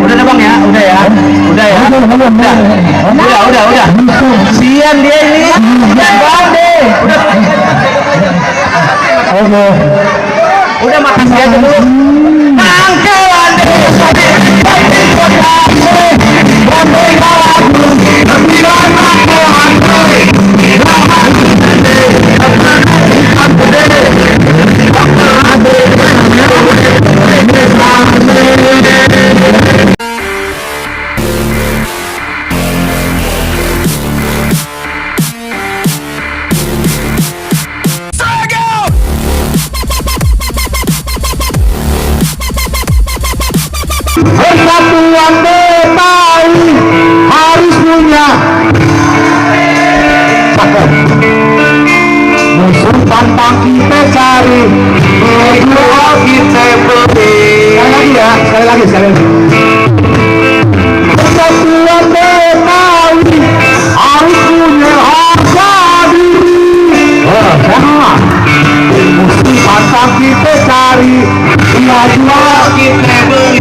Udah deh bang ya, udah ya, udah ya, udah. Sian dia ini, bang deh, udah makasih aja dulu. Angkelan deh, persatuan Betawi harus punya musuh pantang kita cari, berdua kita beri. Sekali lagi. Persatuan Betawi harus punya harga diri. Musuh pantang kita cari, berdua kita beri.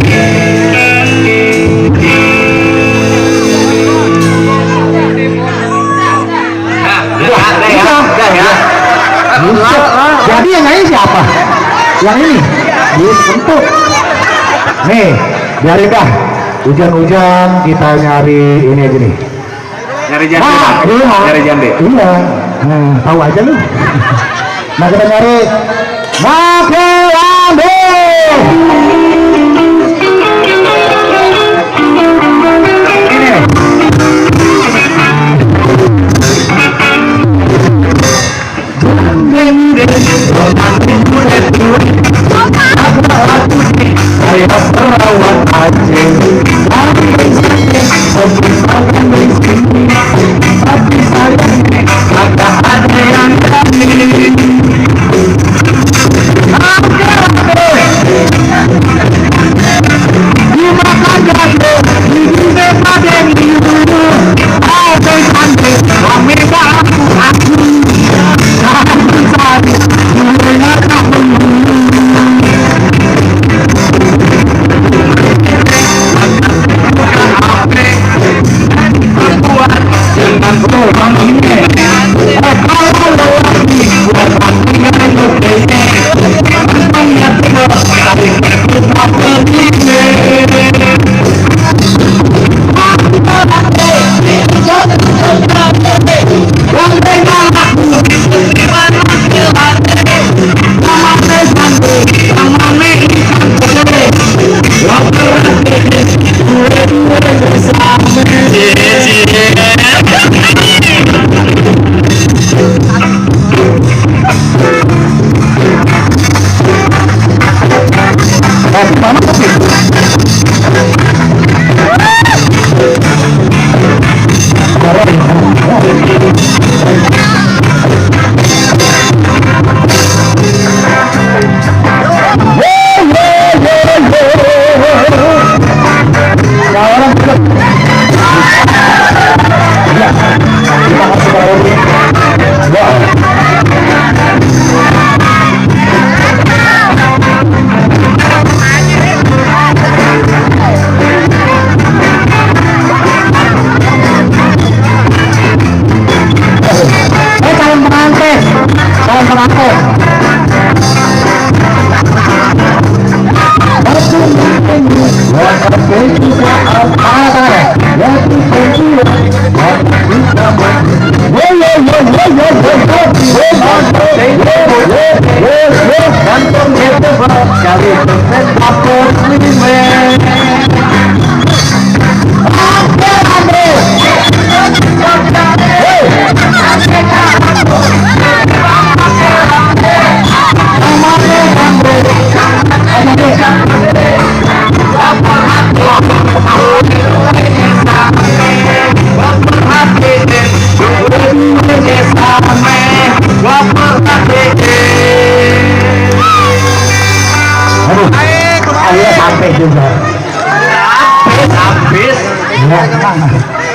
Jadi yang nyanyi siapa? Yang ini? Tentu. Nih, biarin dah. Hujan-hujan kita nyari ini aja nih. Nyari jambe. Nyari jambe. Iya. Tahu aja lu. Nah kita nyari Makelande. Ini nih. Saya perawat Aceh, tapi saya kata ada yang kami. Dimakan jatuh, dibunuh pada dulu. Ada cantik, kami aku. Aku cari, mulai kamu.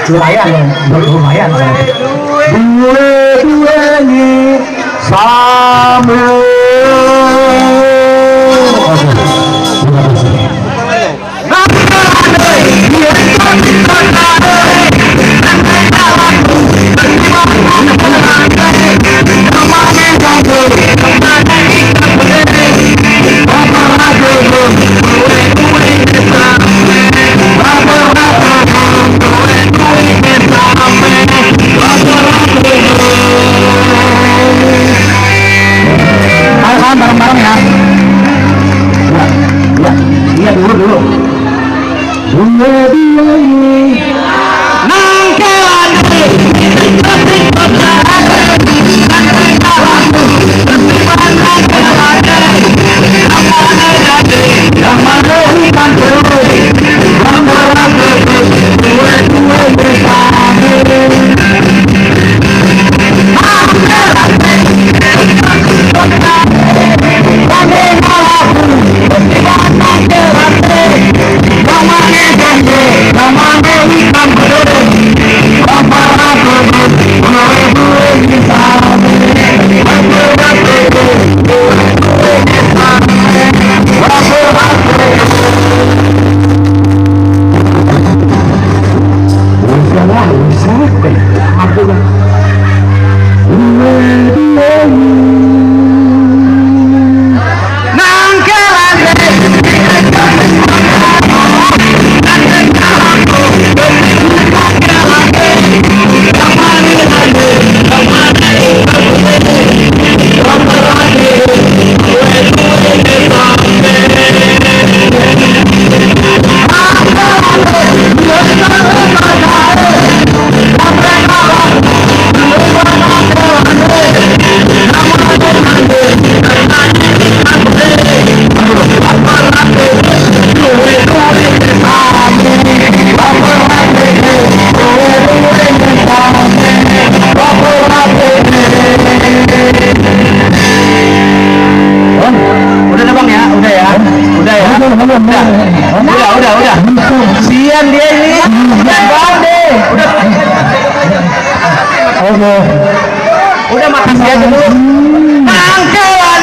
Lumayan dua-duanya sama. Wediayi Nangkelan Udah. Sian dia ini. Bang deh. Oke. Udah makasih aja dulu. Nangkelan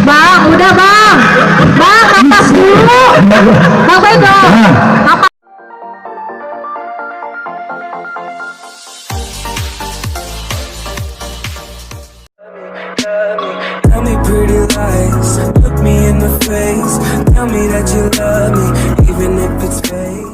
Bang, udah bang. Bang, napas dulu. Bang Bego. Napas. Tell me pretty lies, look me in the face. Tell me that you love me, even if it's fake.